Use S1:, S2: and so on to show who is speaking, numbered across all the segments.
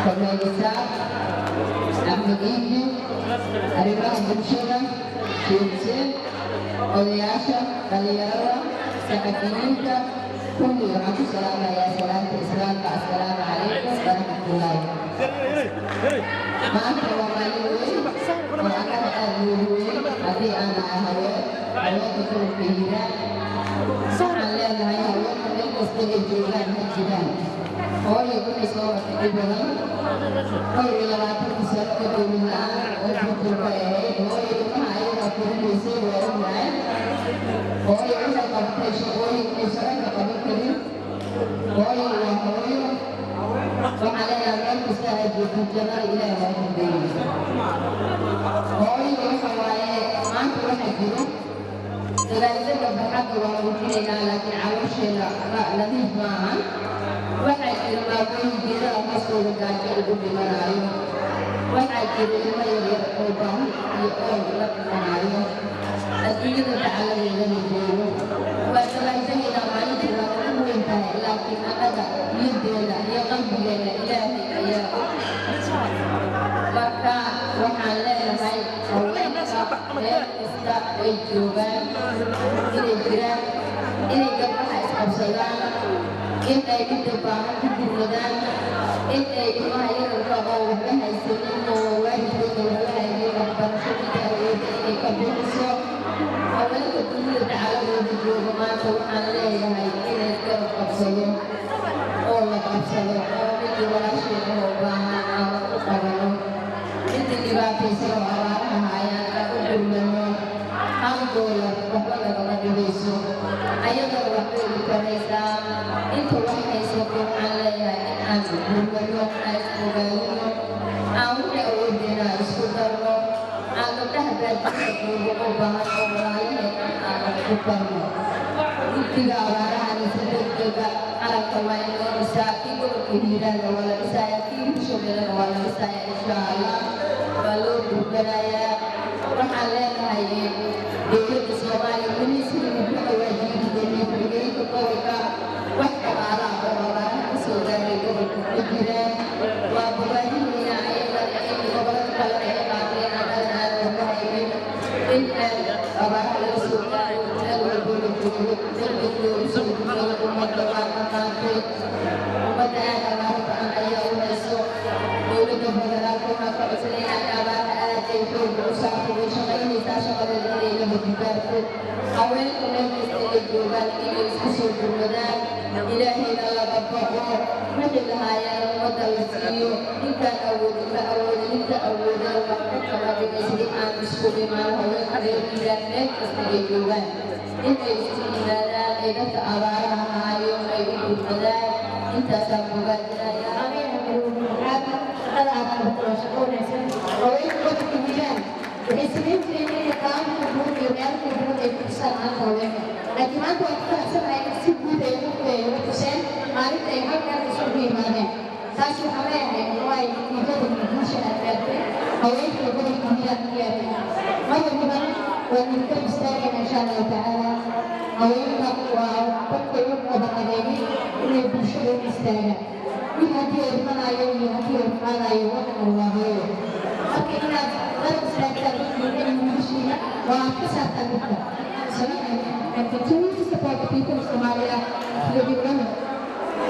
S1: Korneel Isaaq, Axmed Iidi, arrimaha bulshada, Sheekh, odayaasha, dhalinyarada, saxafiyiinta, kulli waxaan ku salaamayaa salaanta Islaamka. Assalaamu calaykum waraxmatullaahi. Maanta waa maalin weyn oo annaga aad noogu weyn haddii aan nahay haween, haweenka gobolka Hiiraan. Waxaan leenahay haweenka meel kasta ay joogaan ha jiraan. Hooyo waxay soo martay dhib badan 22-kii sano oo dowlad la'aan oo burburka ahayd. Hooyo ilmaha ayagaa korinaysay, waa ognahay. Hooyo waxay qabatay shaqooyin aysan ragga qaban karin. Hooyo waa hooyo. Waxaan leenahay meel kasta aad joogto jannada Ilaahay waa ku geeyo. Hooyo waxa waaye maanta waxa jiro dagaalada barxadda waa muujinaynaa, laakiin caloosheenna nadiif maahan. Waxaa jira maamooyin geedaha hoostooda gaajo ugu dhimanaayo. Waxaa jira ilmo yaryar oo baahi iyo oon la dhimanaayo adduunyada dacaladeedana joogo. Waa dabaaldegaynaa, maalinta waa ugu weyn tahay, laakiin annaga niyaddeena iyo qalbigeena Ilaahay ayaa og. Marka waxaan leenahay haweenka meel kasta ay joogaan inay jiraan, inay gabdhaha isqabsadaan, in ay midda baahan ku gurmadaan, in ay ilmaha yararka oo waxba haysanin oo waalidkooda waxba haynin waxbarasho midda awooda inay ka bixiso. Haweenka dunida dacaladooda jooga maanta waxaan leeyahay inay garab qabsado oo la qabsado oo midii walaasheeda oo baahan aan wax u qabano, midii dhibaataysan oo abaaraha hayaan aan u gurmano. $1 waxba nagama dhibayso, ayadana waxbay u taraysaa. Inta wax haysato waxaan leeyahay in aan gurmano, aan is-ogaadino, aan wixii awoodeena isku darno, aan gabdhaha baadiyaha joogo oo baahan oo walaalaheen aan wax ku tarno. Guddiga abaarahana si degdega qaranka waa in loo dhisaa. Kii gobolka Hiiraanna waa la dhisayaa, kii Hirshabeellena waa la dhisayaa, insha Allah waa loo gurganayaa. Waxaan leenahay dowladda Soomaaliya weli sidii muxuu waajibay gudoomiye ku-xigeenka gobolka, wax dhaqaalaha oo abaaraha ka soo gaaray gobolka ma jiraan. Waa bogaadinaynaa ayagana in gobolada kalena ay qaateen, annagana aan waxba haynin, in aan abaaraha laga soo gaaro meel walbo la joogo, degdeg loogu soo gurmado. Ummadda waa dhaqaantay, ummadda aad abaaro ba'an ayaa u hayso. Dowladda federaalka waxaan ka codsanaynaa in abaaraha aad ay xoogga u saarto. Way shaqaynaysaa, shaqadeeda inay la hojigaarto. Haweenka meel kasta ay joogaan inay isku soo gurmadaan, Ilaahayna laga baqo, wixii lahaayeen ummadda la siiyo. Intaan awoodin ma awoodin, inta awoodana waxba kama dhigaysa in aan isku imaano. Haweenka reer Hiiraan meel kasta ay joogaan inay isku yimaadaan ay dadka abaaraha haayo ay u gurmadaan, intaasaan bogaadinaya.
S2: Shaqada aad qabato waa shaqo wanaagsan. Haweenka gobolka Hiiraan waxay samayn jireen inay qaabka guud iyo meelka guud ay ku tusaan maanta haweenka, laakiin maanta waan ku faraxsanahay in si guud ay ugu tuseen maalinta ay hal meel isugu yimaadeen. Taas waxaan leeyahay waay natiijada iyo guusha aad gaartay haweenka gobolka Hiiraan ku gaartay. Mar walbana waan idinka istaagayna, insha Allahu tacaala. Haweenka waa dadka ugu wada adeegay inay bulshada u istaagaan. Wiil haddii uu dhimanayo iyo haddii uu qaadayo, waxana waa hooyo. Marka inaad garab istaagtaan dadkiina iyo wiilashiina waa aad ka saartaan dadka
S3: And continue to support the people of Somalia, including women.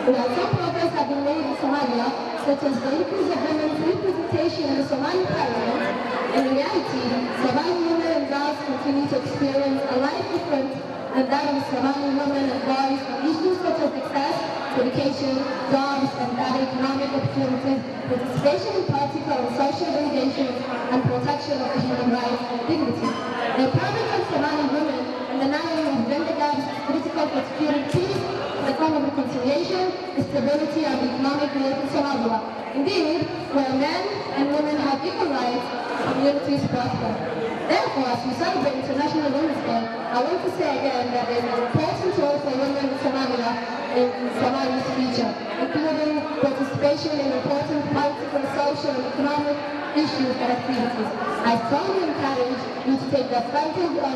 S3: While some progress have been made in Somalia, such as the increase of women's representation in the Somali parliament, in reality, Somali women and girls continue to experience a life different than that of Somali women and boys on issues such as access to education, jobs, and other economic opportunities, participation in political and social obligations, and protection of human rights and dignity. The empowerment of Somali women and the narrowing of gender gaps is critical for securing peace, the form of reconciliation, stability, and economic growth in Somalia. Indeed, where men and women have equal rights, communities prosper. Therefore, as we celebrate International Women's Day, I want to say again that there is an important role for women in Somalia in Somalia's future, including participation in important political, social, and economic issues and activities. I strongly encourage you to take the advantage of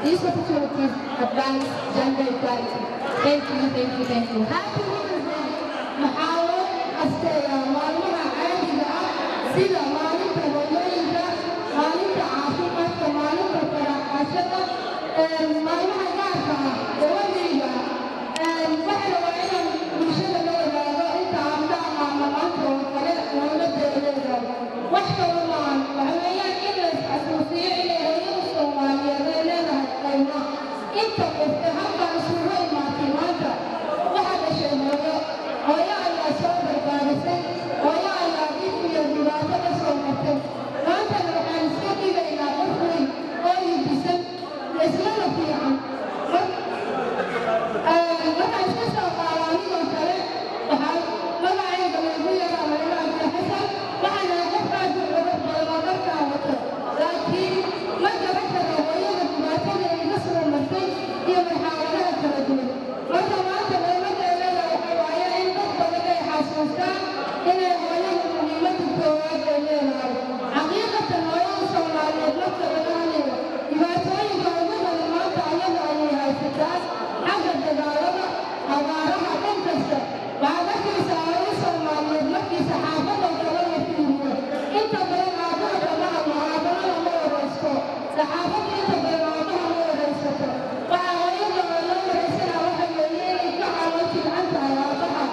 S3: these opportunities to advance gender equality. Thank you, thank you, thank you. Happy Women's Day!
S2: Maxaa loo asteeyaa maalmaha
S3: Sida maalinta hooyooyinka, maalinta caafimaadka, maalinta faraxashada, maalmaha gaarka ah ee wadiga. Waxaan rabaa inaan bulshada la wadaago inta aan ka aqaano maanta oo kale muhiimadda ay leedahay. Wax kale maahan, waxa weeyaan in la isxasuusiyo inay hooyada Soomaaliyeed ay leedahay qiimo. Inta qof ee halkan isugu imaatay maanta waxaa dhashay hooyo. Hooyo ayaa soo barbaarisay, hooyo ayaa dhib iyo dhibaato ka soo martay. Maantana waxaan iska dhigaynaa qof weyn oo yibisan, islana fiican. Waxaan iska soo qaada anigoo kale, waxaa magacayga laygu yaraa Layla Cabdi Xasan. Waxaan ahay qof aad u qurux badan oo dharkaa wato, laakiin ma garan karo hooyada dhibaatada iga soo martay iyo marxaladaha kala duwan. Marka maanta muhiimadda ay leedahay waxa waaye in dad badan ay xasuustaan inay hooyada muhiimadda koowaad ay leedahay. Xaqiiqatan, hooyada Soomaaliyeed marka laga hadlayo, dhibaatooyinka ugu badan maanta ayada ayay haysataa, xagga dagaalada, abaaraha, dhan kasta. Waxaad arkaysaa hooyo Soomaaliyeed markii saxaafadoo kale la fiiriyo, inta badan aabbaha kama hadlo, aabbana lama waraysto. Saxaafadda inta badan aabbaha ma waraysato. Waxaa hooyada oo loo waraysanaa waxa weeye inay ka calool jilcan tahay aabbaha.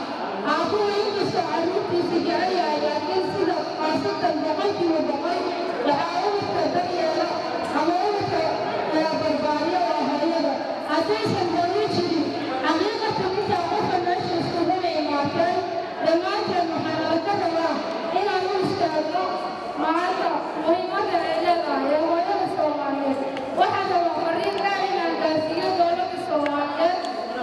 S3: Aabbuhu inkastoo carruurtiisa jecel yahay, laakiin sida khaasatan 100% waxaa ubadka daryeela ama ubadka barbaariyo waa hooyada. Haddaysan hooyo jirin, xaqiiqatan intaa qofka meesha iskuguna imaateen dhammaanteen, waxaana ka rabaa inaan u istaagno maanta muhiimadda ay leedahay ee hooyada Soomaaliyeed. Waxaan rabaa fariin dheer inaan gaarsiiyo dowladda Soomaaliyeed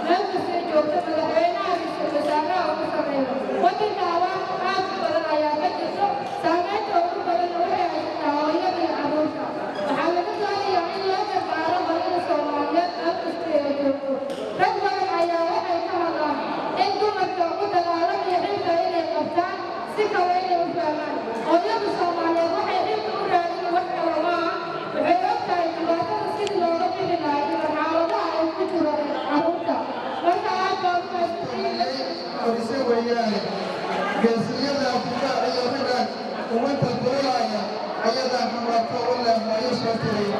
S3: meel kastay joogto, madaxweynaha, ra'iisul wasaaraha ugu sarreeyo. Waddanka abaar aad u badan ayaa ka jirto. Saameynta ugu badan waxay haysataa hooyada iyo carruurta. Waxaa laga doonayaa in loo gargaaro hooyada Soomaaliyeed meel kasta ay joogto. Rag badan ayaa waxay ka hadlaan in dumarka u dagaalamaya xilka inay qabtaan si kale inay u fahmaan. Hooyada Soomaaliyeed waxay xilka u raadin wax kale maaha, waxay og tahay dhibaatada sidii looga bixi lahaa iyo marxaladaha ay ku jiro carruurta. Marka aad baa u mahadsantihiin.
S4: Korise weeyaane geesiyada Afrika iyo raggan uwanta duulaya, ayadaa xambaarto wale hooyo soo tiriyey,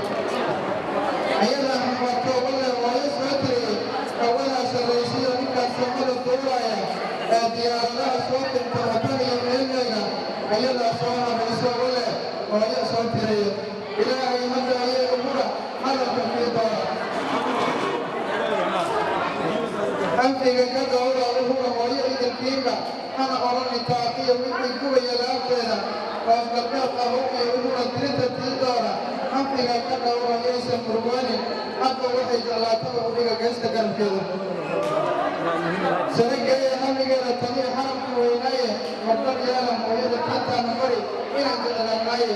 S4: ayadaa xambaarto wale hooyo soo tiriyey. Hawadaa sarraysiyo ninkaas samada duulaya ee diyaaradaha soo tinta watan iyo meelmeega, ayadaa soo harayso wale hooyo soo tiriyey. Ilaahay hadda ayay ugura hadalka kii doona anfiga ka dhowra uhura hooyo idinkiinba, hana odhani taaqiyo wixii gubaya laabteeda. Hoos galbeed qabow iyo uhura dirinta tii doona, anfiga ka dhowra yaysan murugoonin. Hadba waxay jeclaataba udhiga geesta garabkeeda sarageeya, hamigeeda taniyo xaramka weynaaye. Mardar yeela hooyada tiintaana mari inaan jeclaanaaye.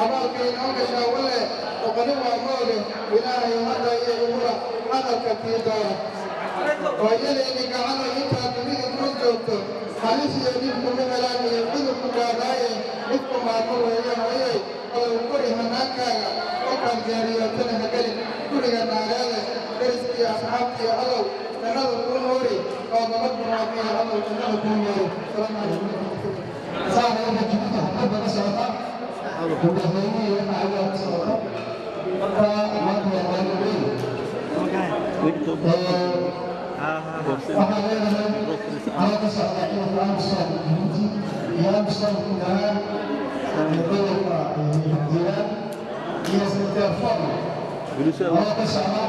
S4: Abaalka inoo gashaa wale oqoni waa mooge. Ilaahay hadda iyo uhura hadalka tii doona. Hooyadayni gacano intaa dunida kuu joogto, halis iyo dhib kuma helaan iyo cudurku gaadhaaye. Dhibku maalmo weeye hooyey, olow guri hanaankaaga. Kolkaad geeriyootana ha gelin guriga naareede. Deriskiiyo asxaabtiiyo allow jannada kuu noori oo nabad barwaaqiyo, allow jannada kuu noori. Asalaamu calaykum.
S5: Saarayda Jabuuti xafladda ka socota, madaxweynihii waxa ayaa ka socota. Marka maanta waa maalin weyn. Waxaan leenahay anoo ka socda ciidanka AMISOM Jabuuti iyo AMISOM guud ahaan iyo gobolka Hiiraan iyo Senator Ford anoo ka socda,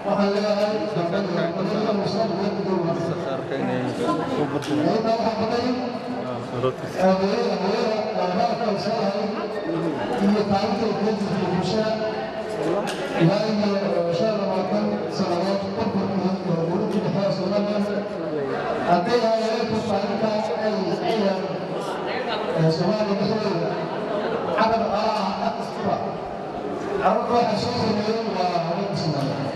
S5: waxaan leeyahay intaa waxaa baday hooyada, hooyada baalka uu soo haray iyo kaalinta ay kaga jirtay bulshada ilaa iyo 25 sannadood burburkii dowladdii dhexe ee Soomaaliya. Hadday haweenku kaalintaas ay ciidan Soomaaliya dhexdeeda xagga dhaqaalaha dhaqastiba carruurta waxay soo sameeyeen waa haweenka Soomaaliyeed.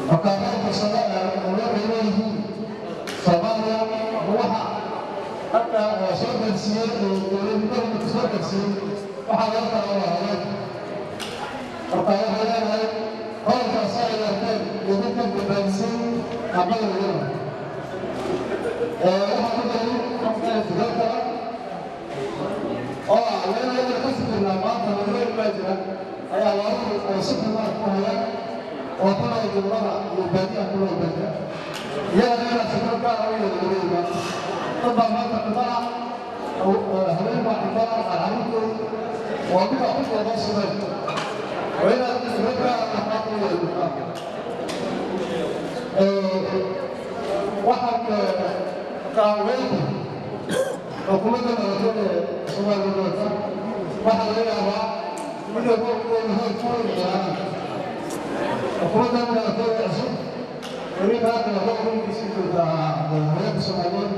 S5: Marka fursado haweenka ay leeyihiin Soomaaliya, waxa halka soo gaarsiiyey ee dowladnimada soo gaarsiiyey waxaa laga kala waa haweenka. Marka waxay leedahay qodobkaas ay arkeen iyo dadka badbaadisay aqal weyn. Waxaa ku daray qofka kale oo ah Si xumaan ku hayaan oo talaya gobolada iyo baadiyaha ku nool baadiya, iyagana inaad fikrad gaara u yeelo labadooda. Dad baa maanta dhibana, haween baa dhibana, carruurtoodii waa mid ku doodo simay. Waa inaad fikrad gaara dhaqaaq u yeelataa. Waxaan haweenku xukuumadda dhalatay ee Soomaaliya doonta, waxaa laga yaabaa inay roolkooda hoy ku weyn ciyaaraan. Xukuumaddan dhalatay ee cusub weli maanta roolkiisii doontaa haweenka Soomaaliyeed,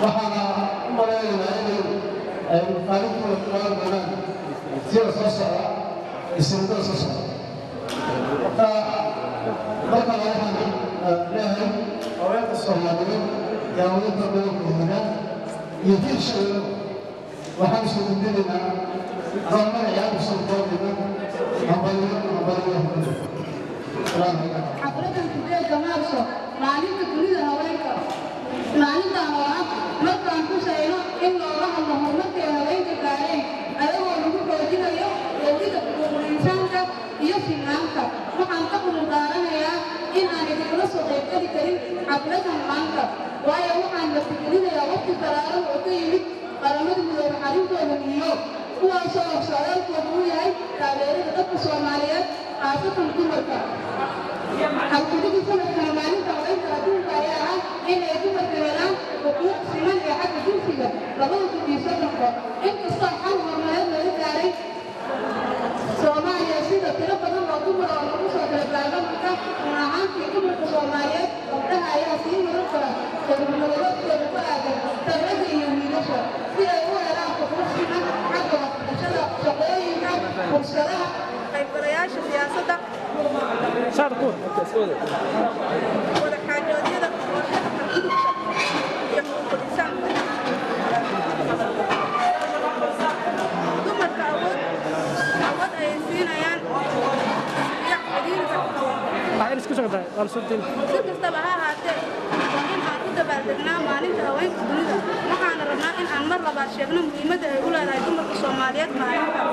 S5: waxaana u malaynaynaa inay ay kaalintooda ku qaadan doonaan sida soo socda iyo sanadada soo socda. Marka markale waxaan leeyahay haweenka Soomaaliyeed iyo haweenka gobolka Hiiraan iyo Hirshabeelle, waxaan soo gudbinaynaa anoo magacaan usoo koobina hambalyo, hambalyo, hambalyo. Salaamu calaykum.
S3: Xafladan 8-da Maarso, maalinta dunida haweenka, maalintan oo ah markaan xusayno in looga hadlo horumarka ay haweenka gaareen, ayagoo lagu xoojinayo dowlada xuquuqul insaanka iyo sinnaanta. Waxaan ka cudur daaranayaa in aan idinkula soo qaybgeli karin xafladan maanta, waayo waxaan martigelinayaa waqti ballaaran oo ka yimid Qaramada Midoobe xarintooda New York, kuwaasoo socdaalkoodu uu yahay taageerada dadka Soomaaliyeed, khaasatan dumarka. Halkudhigii sanadkan maalinta haweenka adduunka ayaa ah in ay dumarka helaan xuquuq siman ee xagga jinsiga 2030-ka. Inkastoo xal horumareed laga gaaray Soomaaliya, sida tiro badan oo dumar oo lagu soo galay baarlamanka, run ahaantii dumarka Soomaaliyeed, gabdhaha ayaa sii marin kara nololoodkooda ku aadan tan ragga iyo wiilasha, si ay u helaan xuquuq siman xagga waxbarashada, shaqooyinka, fursadaha
S6: qaybgalayaasha siyaasadda, wada xaajoodyada, xadgudubka iyo xuquuqul insaanka. Dumarka awood ayay siinayaan iyo xiriirka. Si kastaba ha ahaatee, waa in aan u dabaaldegnaa maalinta haweenka dunida, waxaana rabnaa in aan mar labaad sheegno muhiimadda ay u leedahay dumarka Soomaaliyeed maalintaas.